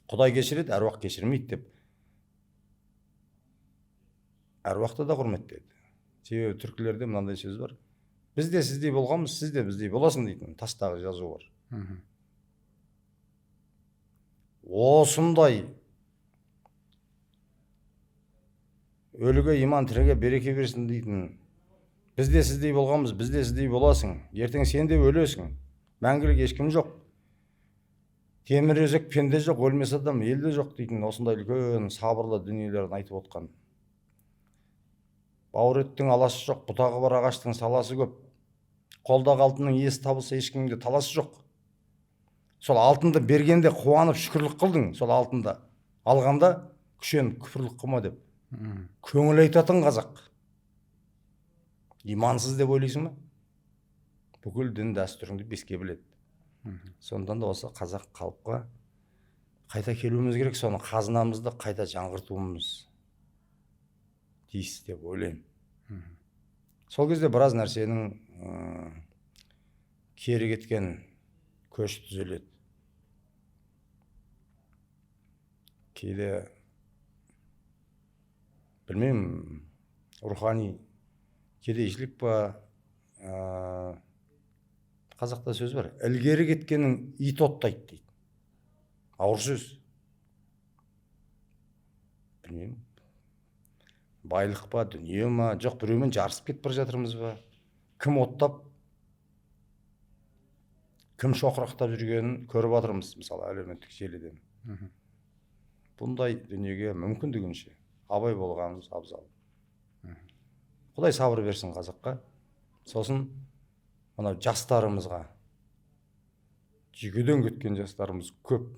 Құдай кешіреді, әруақ кешірмейді деп. Әруақты да құрметтеді. Себебі түркілерде мынандай сөз бар. Біз де сіздей болғанбыз, сіз де біздей боласың дейтін тастағы жазу бар. Осындай өліге иман, тіріге береке берсін дейтін. Біз де сіздей болғанбыз, біз де сіздей боласың. Ертең сен де өлесің. Мәңгілік ешкім жоқ. Темір өзек пенде жоқ, өлмес адам елде жоқ дейтін осындай үлкен сабырлы дүниелерін айтып отқан. Бауыр еттің аласы жоқ, бұтағы бар ағаштың саласы көп. Қолдағы алтынның иесі табылса, ешкімге таласы жоқ. Сол алтынды бергенде қуанып шүкірлік қылдың, сол алтынды алғанда күшеніп күпірлік қылма деп. Көңіл айтатын қазақ. Имансыз деп ойлайсың ба? Бүкіл дін дәстүріңді беске біледі. Сондықтан да осы қазақ қалыпқа қайта келуіміз керек, соны қазынамызды қайта жаңғыртуымыз тиіс деп ойлаймын. Сол кезде біраз нәрсенің кері кеткен көш түзеледі. Кейде білмеймін, рухани кедейшілік па, қазақта сөз бар, ілгері кеткенің ит оттайды дейді. Ауыр сөз. Білмеймін, байлық па, дүние ма, жоқ біреумен жарысып кетіп бара жатырмыз ба, кім оттап, кім шоқырақтап жүргенін көріп жатырмыз, мысалы, әлеуметтік желіден. Бұндай дүниеге мүмкіндігінше абай болғанымыз абзал. Құдай сабыр берсін қазаққа. Сосын мынау жастарымызға, жүйкеден кеткен жастарымыз көп.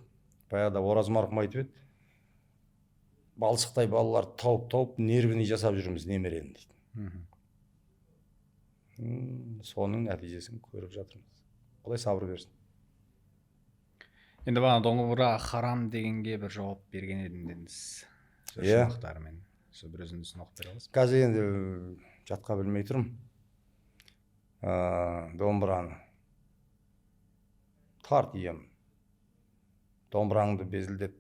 Баяғыда Ораз марқұм айтып еді, балшықтай балалар тауып-тауып нервіне жасап жүрміз немерені дейді. Соның нәтижесін көріп жатырмыз. Құдай сабыр берсін. Енді бағана домбыра харам дегенге бір жауап берген едім дедіңіз. Иә. Шумақтарымен. Сол бір үзіндісін оқып бере аласыз ба? Қазір енді жатқа білмей тұрмын. Домбыраны тарт ием. Домбыраңды безілдет.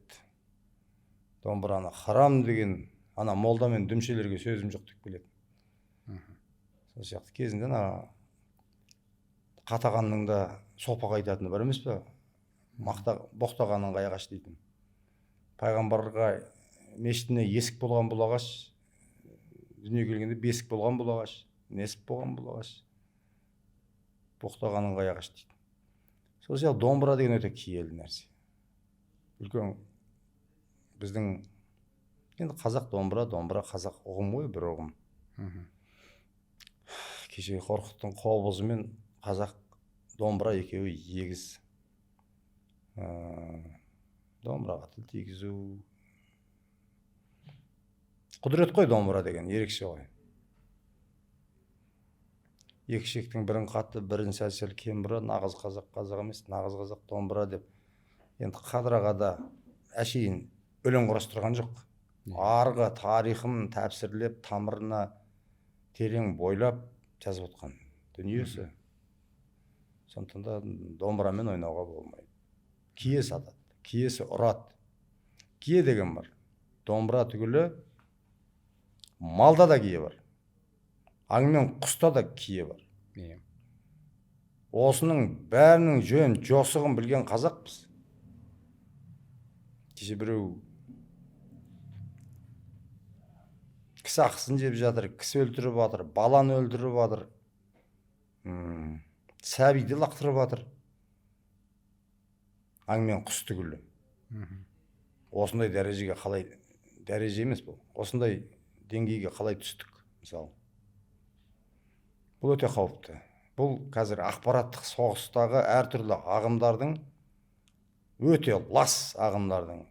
Домбыраны харам деген ана молда мен дүмшелерге сөзім жоқ деп келеді. Сол сияқты кезінде ана қатағанның да сопақ айтатыны бар емес пе? Мақта боқтағанның ағаш дейтін. Пайғамбарға мешітіне есік болған бұл ағаш, дүниеге келгенде бесік болған бұл ағаш, несіп болған бұл ағаш, боқтағанның ағаш дейтін. Сол сияқты домбыра деген өте киелі нәрсе. Үлкен біздің енді қазақ домбыра, домбыра қазақ ұғым ғой, бір ұғым. Кеше Қорқыттың қобызы мен қазақ домбыра екеуі егіз. Домбыраға тіл тигізу құдірет қой, домбыра деген ерекше ғой. Екі шектің бірін қатты, бірін сәл-сәл кем бұра, нағыз қазақ қазақ емес, нағыз қазақ домбыра деп. Енді Қадыр аға да әшейін өлең құрастырған жоқ. Арғы тарихын тәпсірлеп, тамырына терең бойлап жазып отқан дүниесі. Сондықтан да домбырамен ойнауға болмайды. Кие сатады, киесі ұрады. Кие деген бар. Домбыра түгілі малда да кие бар. Аң мен құста да кие бар. Осының бәрінің жөн жосығын білген қазақпыз. Кеше біреу кісі ақысын жеп жатыр, кісі өлтіріп жатыр, баланы өлтіріп жатыр, сәбиді лақтырып жатыр. Аң мен құс түгілі. Осындай дәрежеге қалай, дәреже емес бұл, осындай деңгейге қалай түстік, мысалы. Бұл өте қауіпті. Бұл қазір ақпараттық соғыстағы әртүрлі ағымдардың, өте лас ағымдардың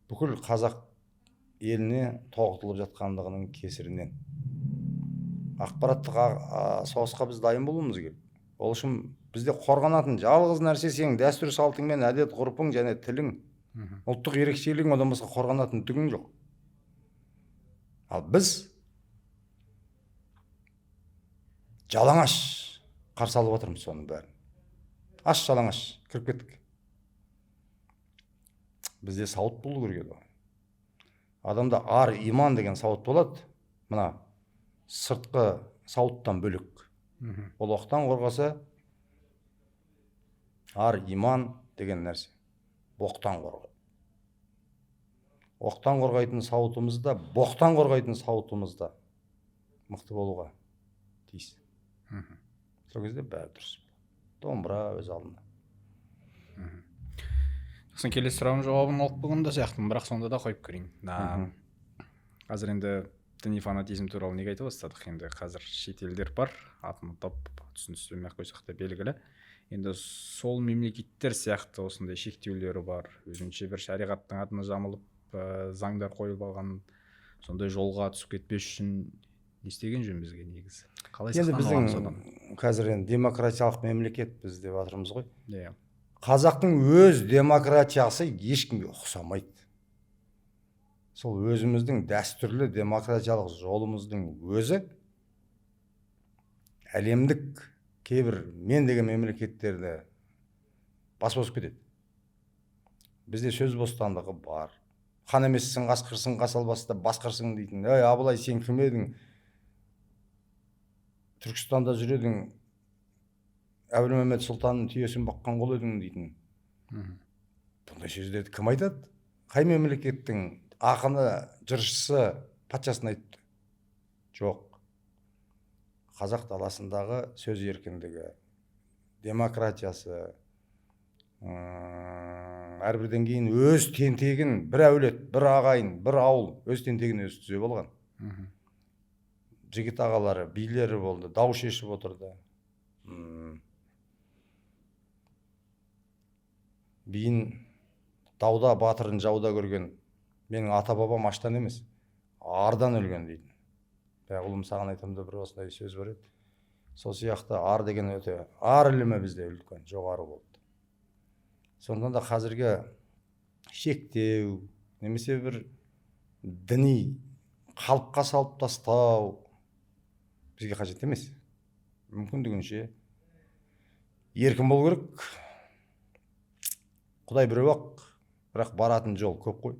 бүкіл қазақ еліне тоғытылып жатқандығының кесірінен. Ақпараттық соғысқа біз дайын болуымыз керек. Ол үшін бізде қорғанатын жалғыз нәрсе сенің дәстүр салтың мен әдет ғұрпың және тілің, ұлттық ерекшелігің, одан басқа қорғанатын түгің жоқ. Ал біз жалаңаш қарсы алып отырмыз соның бәрін. Аш жалаңаш кіріп кеттік. Бізде сауыт болу керек еді. Адамда ар, иман деген сауыт болады. Мына сыртқы сауыттан бөлек. Ол оқтан қорғаса, ар, иман деген нәрсе боқтан қорғайды. Оқтан қорғайтын сауытымыз да, боқтан қорғайтын сауытымыз да мықты болуға тиіс. Сол кезде бәрі дұрыс. Домбыра өз алдына. Сосын келесі сұрағым жауабын алып қойған да сияқтымын, бірақ сонда да қойып көрейін. Қазір енді діни фанатизм туралы неге айта бастадық? Енді қазір шетелдер бар, атын атап түсін түстемей-ақ қойсақ та белгілі. Енді сол мемлекеттер сияқты осындай шектеулері бар, өзінше бір шариғаттың атына жамылып, заңдар қойылып алған, сондай жолға түсіп кетпес үшін не істеген жөн бізге негізі? Қалай енді сақтана аламыз одан? Біздің қазір енді демократиялық мемлекетпіз деп жатырмыз ғой. Иә. Қазақтың өз демократиясы ешкімге ұқсамайды. Сол өзіміздің дәстүрлі демократиялық жолымыздың өзі әлемдік кейбір мен деген мемлекеттерді басып озып кетеді. Бізде сөз бостандығы бар. Хан емессің, қасқырсың, қас албасты басқырсың дейтін. Ей, Абылай, сен кім едің? Түркістанда жүр едің, Әбілмәмбет сұлтанның түйесін баққан қол едің дейтін. Бұндай сөздерді кім айтады? Қай мемлекеттің ақыны, жыршысы, патшасын айтты? Жоқ. Қазақ даласындағы сөз еркіндігі, демократиясы, әрбірден кейін өз тентегін бір әулет, бір ағайын, бір ауыл өз тентегін өзі түзеп алған. Жігіт ағалары, билері болды, дау шешіп отырды. Биін дауда, батырын жауда көрген менің ата бабам аштан емес, ардан өлген дейтін. Бірақ ұлым саған айтамын да, бір осындай сөз бар еді. Сол сияқты ар деген өте, ар ілімі бізде үлкен, жоғары болды. Сондықтан да қазіргі шектеу немесе бір діни қалыпқа салып тастау бізге қажет емес. Мүмкіндігінше еркін болу керек. Құдай біреу ақ, бірақ баратын жол көп қой.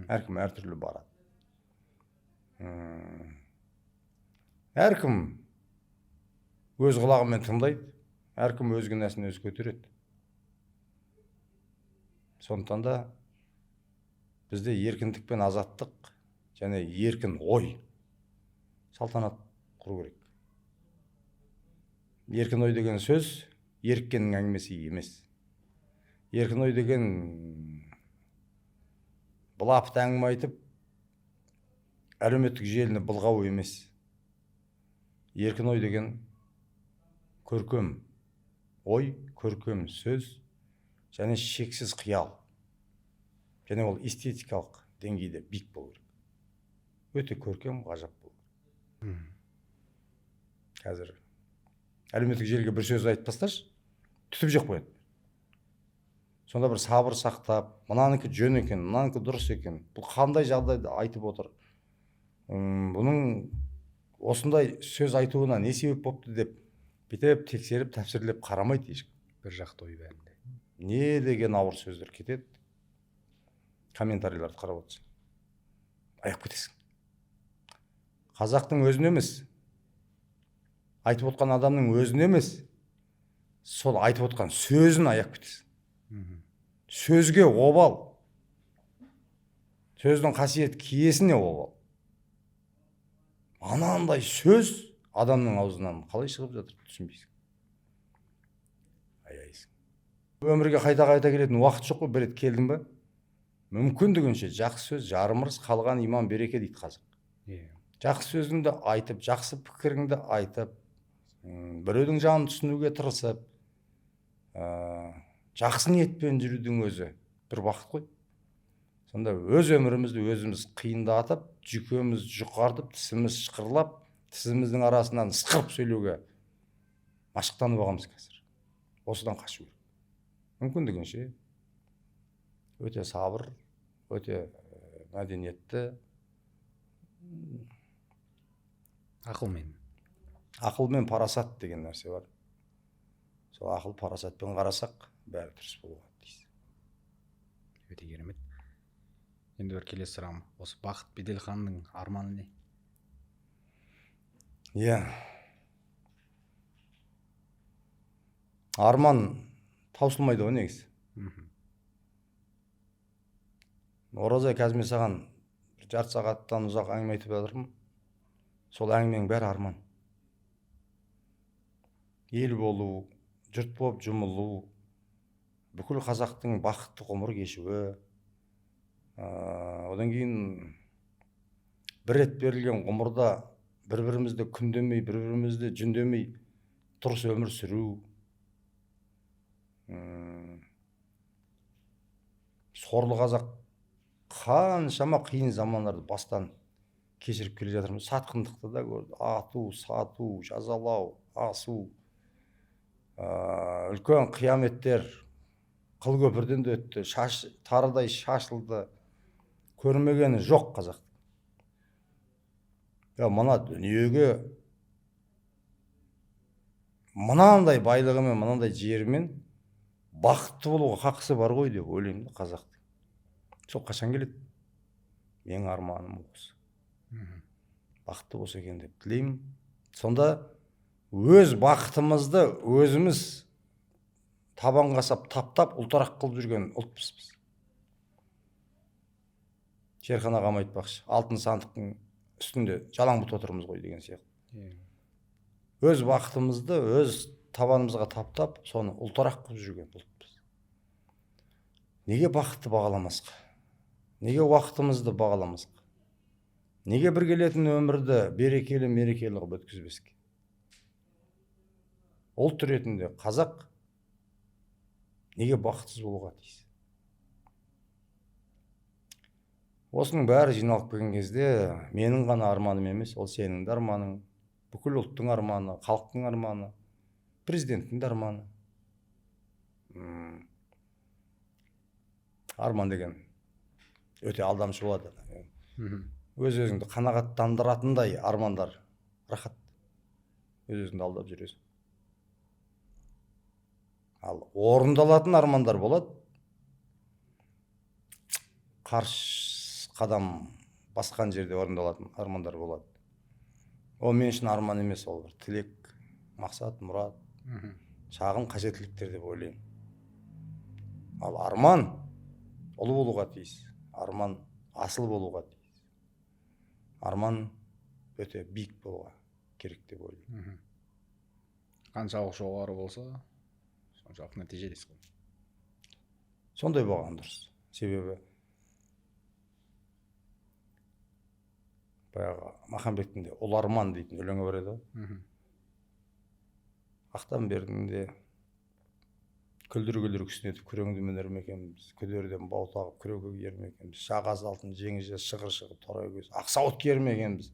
Әркім әртүрлі барады. Әркім өз құлағымен тыңдайды, әркім өз күнәсін өзі көтереді. Сондықтан да бізде еркіндік пен азаттық және еркін ой салтанат құру керек. Еркін ой деген сөз еріккеннің әңгімесі емес. Еркін ой деген былапыт әңгіме айтып, әлеуметтік желіні былғау емес. Еркін ой деген көркем ой, көркем сөз және шексіз қиял. Және ол эстетикалық деңгейде биік болу керек. Өте көркем, ғажап болу керек. Қазір әлеуметтік желіге бір сөз айтып тасташы, түтіп жеп қояды. Сонда бір сабыр сақтап, мынанікі жөн екен, мынанікі дұрыс екен, бұл қандай жағдайда айтып отыр, бұның осындай сөз айтуына не себеп болыпты деп бүйтіп тексеріп, тәпсірлеп қарамайды ешкім. Бір жақты ой бәрінде. Не деген ауыр сөздер кетеді, комментарийлерді қарап отырсаң, аяп кетесің. Қазақтың өзін емес, айтып отқан адамның өзін емес, сол айтып отқан сөзін аяп кетесің. Сөзге обал, сөздің қасиет киесіне обал. Анандай сөз адамның аузынан қалай шығып жатыр түсінбейсің. Аяйсың. Өмірге қайта-қайта келетін уақыт жоқ қой, бір рет келдің бе? Мүмкіндігінше жақсы сөз жарым ырыс, қалған иман береке дейді қазақ. Жақсы сөзіңді айтып, жақсы пікіріңді айтып, біреудің жанын түсінуге тырысып, жақсы ниетпен жүрудің өзі бір бақыт қой. Сонда өз өмірімізді өзіміз қиындатып, жүйкеміз жұқартып, тісіміз шықырлап, тісіміздің арасынан ысқырып сөйлеуге машықтанып алғанбыз қазір. Осыдан қашу керек. Мүмкіндігінше өте сабыр, өте мәдениетті, ақылмен. Ақыл мен парасат деген нәрсе бар. Сол ақыл парасатпен қарасақ, бәрі дұрыс болуға тиіс. Өте керемет. Енді бір келесі сұрағым. Осы Бақыт Беделханның арманы не? Иә. Арман таусылмайды ғой негізі. Оразай, қазір мен саған бір жарты сағаттан ұзақ әңгіме айтып жатырмын. Сол әңгіменің бәрі арман. Ел болу, жұрт болып жұмылу, Бүкіл қазақтың бақытты ғұмыр кешуі, одан кейін бір рет берілген ғұмырда бір-бірімізді күндемей, бір-бірімізді жүндемей дұрыс өмір сүру. Сорлы қазақ қаншама қиын замандарды бастан кешіріп келе жатырмыз. Сатқындықты да көрді, ату, сату, жазалау, асу, үлкен қияметтер, қыл көпірден де өтті, тарыдай шашылды, көрмегені жоқ қазақ. Мына дүниеге мынандай байлығымен, мынандай жерімен бақытты болуға хақысы бар ғой деп ойлаймын да қазақтың. Сол қашан келеді? Менің арманым осы. Бақытты болса екен деп тілеймін. Сонда өз бақытымызды өзіміз табанға сап, таптап, ұлтарақ қылып жүрген ұлтпыз біз. Шерхан ағам айтпақшы, алтын сандықтың үстінде жалаң бұт отырмыз ғой деген сияқты. Өз бақытымызды өз табанымызға таптап, соны ұлтарақ қылып жүрген ұлтпыз. Неге бақытты бағаламасқа? Неге уақытымызды бағаламасқа? Неге бір келетін өмірді берекелі мерекелі қылып өткізбеске? Ұлт ретінде қазақ неге бақытсыз болуға тиіс? Осының бәрі жиналып келген кезде менің ғана арманым емес, ол сенің де арманың, бүкіл ұлттың арманы, халықтың арманы, президенттің де арманы. Арман деген өте алдамшы болады. Өз-өзіңді қанағаттандыратындай армандар рахат. Өз-өзіңді алдап жүресің. Ал орындалатын армандар болады. Қарш қадам басқан жерде орындалатын армандар болады. Ол мен үшін арман емес, ол бір тілек, мақсат, мұрат, шағын қажеттіліктер деп ойлаймын. Ал арман ұлы болуға тиіс, арман асыл болуға тиіс, арман өте биік болуға керек деп ойлаймын. Қаншалық жоғары болса, соншалық нәтиже дейсіз ғой. Сондай болған дұрыс. Себебі баяғы Махамбеттің де «Ұлы арман» дейтін өлеңі бар еді ғой. Ақтан бердің де күлдір-күлдір күснетіп күреңді мінер ме екенбіз, күдерден бау тағып күрекке киер ме екенбіз, жағасы алтын жеңі жез шығыр шығып торай көз ақ сауыт киер ме екенбіз,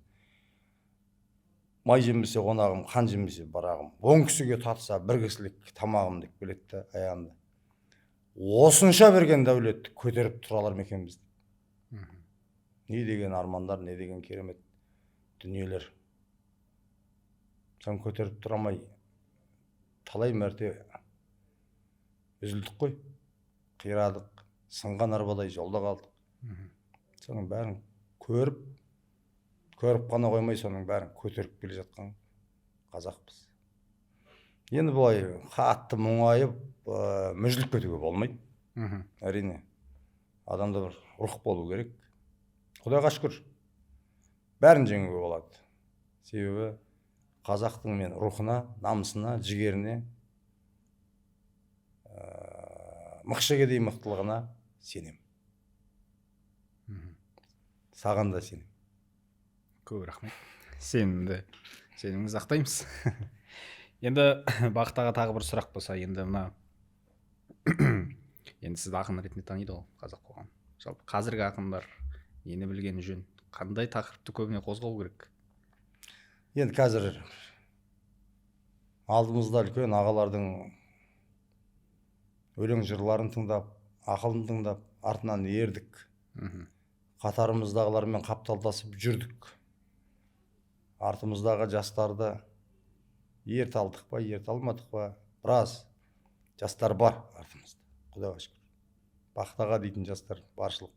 май жемесе қонағым, қан жемесе барағым, он кісіге татса бір кісілік тамағым деп келеді де аяғында. Осынша берген дәулетті көтеріп тұра алар ма екенбіз? Не деген армандар, не деген керемет дүниелер. Соны көтеріп тұра алмай талай мәрте үзілдік қой, қирадық, сынған арбадай жолда қалдық. Соның бәрін көріп, көріп қана қоймай, соның бәрін көтеріп келе жатқан қазақпыз. Енді былай қатты мұңайып, мүжіліп кетуге болмайды. Әрине, адамда бір рух болу керек. Құдайға шүкір, бәрін жеңуге болады. Себебі қазақтың мен рухына, намысына, жігеріне, мықшыға дейін мықтылығына сенем. Саған да сенем. Көп рахмет. Сенімді, сеніміңізді ақтаймыз. Енді Бақыт аға, тағы бір сұрақ болса, енді мына енді сізді ақын ретінде таниды ғой қазақ қоғамы. Жалпы қазіргі ақындар нені білгені жөн? Қандай тақырыпты көбіне қозғау керек? Енді қазір алдымызда үлкен ағалардың өлең жырларын тыңдап, ақылын тыңдап, артынан ердік. Қатарымыздағылармен қапталдасып жүрдік. Артымыздағы жастарды ерте алдық па, ерте алмадық па, біраз жастар бар артымызда. Құдайға шүкір. Бақыт аға дейтін жастар баршылық.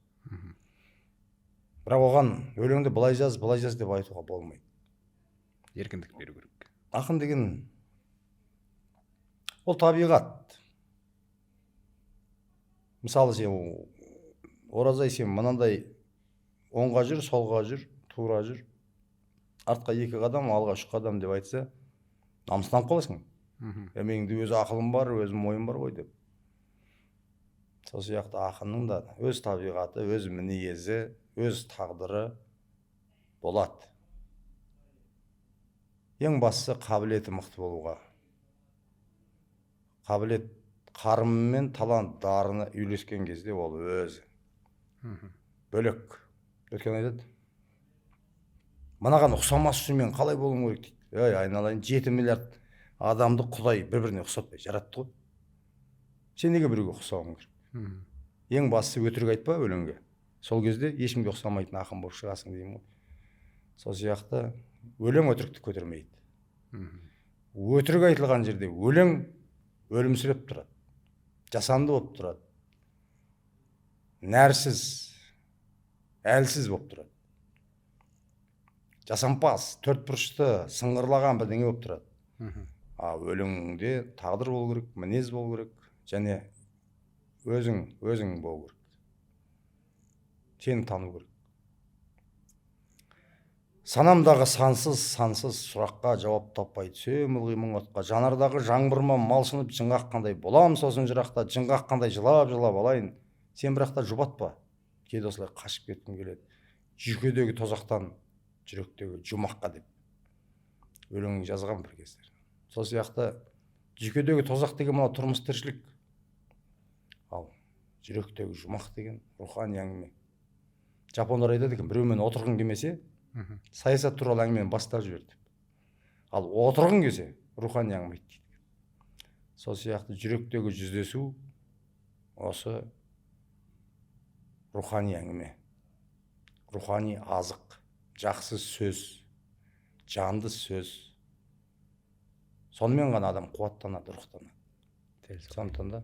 Бірақ оған өлеңді былай жаз, былай жаз деп айтуға болмайды. Еркіндік беру керек. Ақын деген ол табиғат. Мысалы сен Оразай, сен мынандай оңға жүр, солға жүр, тура жүр, артқа 2 қадам, алға 3 қадам деп айтса, намыстанып қаласың. Менің де өз ақылым бар, өзім ойым бар ғой деп. Сол сияқты ақынның да өз табиғаты, өз мінезі, өз тағдыры болады. Ең бастысы қабілеті мықты болуға. Қабілет қарымы мен талант дарыны үйлескен кезде ол өзі бөлек. Өйткені айтады, мынаған ұқсамас үшін мен қалай болуым керек дейді. Ей, айналайын, 7 миллиард адамды Құдай бір-біріне ұқсатпай жаратты ғой. Сен неге біреуге ұқсауың керек? Ең бастысы өтірік айтпа өлеңге. Сол кезде ешкімге ұқсамайтын ақын болып шығасың деймін ғой. Сол сияқты өлең өтірікті көтермейді. Өтірік айтылған жерде өлең өлімсіреп тұрады, жасанды болып тұрады, нәрсіз, әлсіз болып тұрады, жасампаз, төрт бұрышты, сыңғырлаған бірдеңе болып тұрады. А өлеңде тағдыр болу керек, мінез болу керек, және өзің болу керек, сені тану керек. Санамдағы сансыз сұраққа жауап таппай түсем ылғи мұң отқа. Жанардағы жаңбырма малшынып жыңғаққандай болам, сосын жырақта жыңғаққандай жылап жылап алайын. Сен бірақ та жұбатпа, кейде осылай қашып кеткім келеді жүйкедегі тозақтан жүректегі жұмаққа деп өлең жазған бір кездер. Сол сияқты жүйкедегі тозақ деген мынау тұрмыс тіршілік, ал жүректегі жұмақ деген рухани әңгіме. Жапондар айтады екен, біреумен отырғың келмесе саясат туралы әңгімені бастап жібер деп, ал отырғың келсе рухани әңгіме айт дейді. Сол сияқты жүректегі жүздесу осы рухани әңгіме, рухани азық, жақсы сөз, жанды сөз. Сонымен ғана адам қуаттанады, рухтанады. Сондықтан да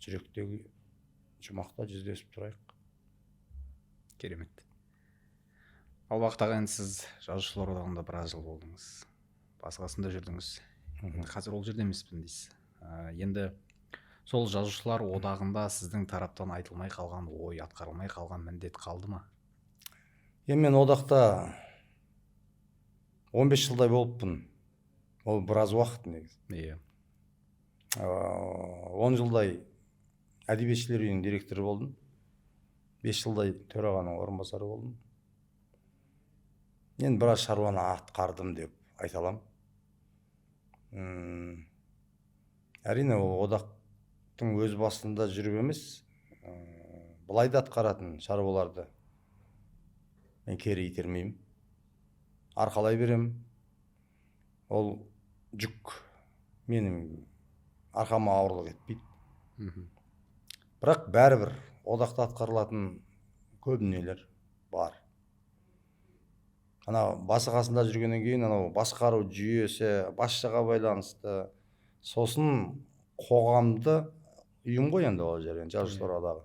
жүректегі жұмақта жүздесіп тұрайық. Керемет. Ал Бақыт аға, енді сіз Жазушылар одағында біраз жыл болдыңыз, басқасында жүрдіңіз, қазір ол жерде емеспін дейсіз. Енді сол Жазушылар одағында сіздің тараптан айтылмай қалған ой, атқарылмай қалған міндет қалды ма? Енді мен одақта 15 жылдай болыппын. Ол біраз уақыт негізі. Иә. 10 жылдай әдебиетшілер үйінің директоры болдым. 5 жылдай төрағаның орынбасары болдым. Енді біраз шаруаны атқардым деп айта аламын. Әрине ол одақтың өз басында жүріп емес, былай да атқаратын шаруаларды мен кері итермеймін, арқалай беремін. Ол жүк менің арқама ауырлық етпейді. Бірақ бәрібір одақта атқарылатын көп дүниелер бар. Ана басы қасында жүргеннен кейін анау басқару жүйесі, басшыға байланысты, сосын қоғамды ұйым ғой енді ол жер, енді Жазушылар одағы.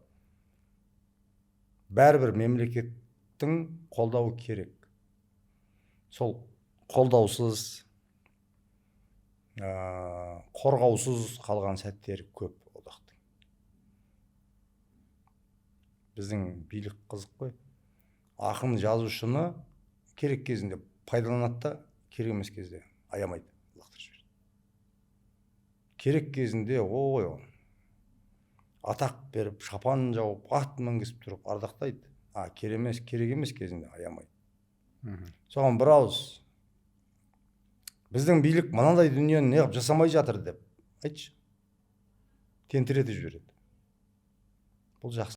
Бәрібір мемлекеттің қолдауы керек. Сол қолдаусыз, қорғаусыз қалған сәттері көп одақтың. Біздің билік қызық қой. Ақын жазушыны керек кезінде пайдаланады да, керек емес кезде аямайды, лақтырып жібереді. Керек кезінде ой, атақ беріп, шапан жауып, ат мінгізіп тұрып ардақтайды. А керек емес кезінде аямайды. Соған бір ауыз біздің билік мынандай дүниені неғып жасамай жатыр деп айтшы, тентіретіп жібереді. Бұл жақсы.